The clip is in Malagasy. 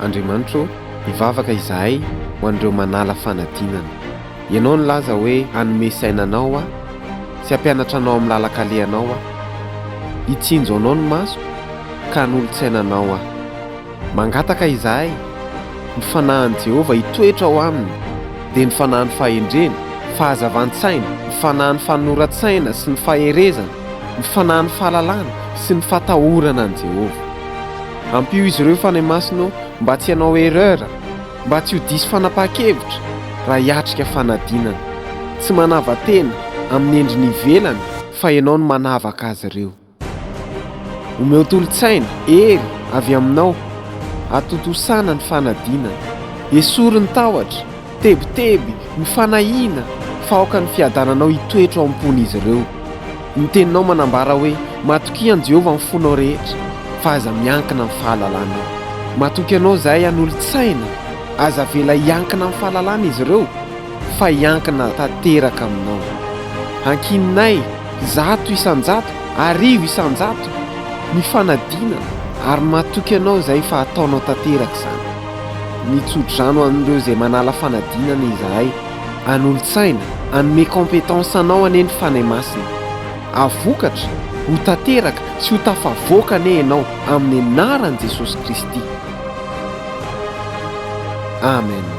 Andriamanitra ô, hivavaka izahay ho an'ireo manala fanadinana. Ianao nilaza hoe hanome saina anao aho sy hampianatra anao amin'ny lalan-kalehanao aho. Hitsinjo anao ny masoko ka hanolo-tsaina anao aho. Mangataka izahay, ny fanahin'i Jehovah hitoetra ao aminy, dia ny fanahin'ny fahendrena, fahazavan-tsaina, ny fanahin'ny fanoran-tsaina sy ny faherezana, ny fanahin'ny fahalalana sy ny fatahorana an'i Jehovah. Ampio izy ireo Fanahy Masina ô mba tsy hanao erreur, mba tsy ho diso fanapahan-kevitra raha hiatrika fanadinana. Tsy manava-tena amin'ny endriny ivelany fa Ianao no manavaka azy ireo. Omeo tolo-tsaina, hery, avy aminao, hatontosana ny fanadinana. Esory ny tahotra, tebiteby, ny fanahiana, fa aoka ny fiadananao hitoetra ao am-pon'izy ireo. Ny teninao manambara hoe, Matokia an'i Jehovah amin'ny fonao rehetra, fa aza miankina amin'ny fahalalanao. Matoky anao izahay hanolo-tsaina, aza avela hiankina amin'ny fahalalana izy ireo, fa hiankina tanteraka aminao. Ankininay 100%, 1000%, ny fanadinana, ary matoky anao izahay fa hataonao tanteraka izany. Mitso-drano an'ireo izay manala fanadinana izahay. Hanolo-tsaina, hanome compétence anao anie ny Fanahy Masina. Hahavokatra, ho tanteraka sy ho tafavoaka anie ianao amin'ny anaran'i Jesosy Kristy. Amen.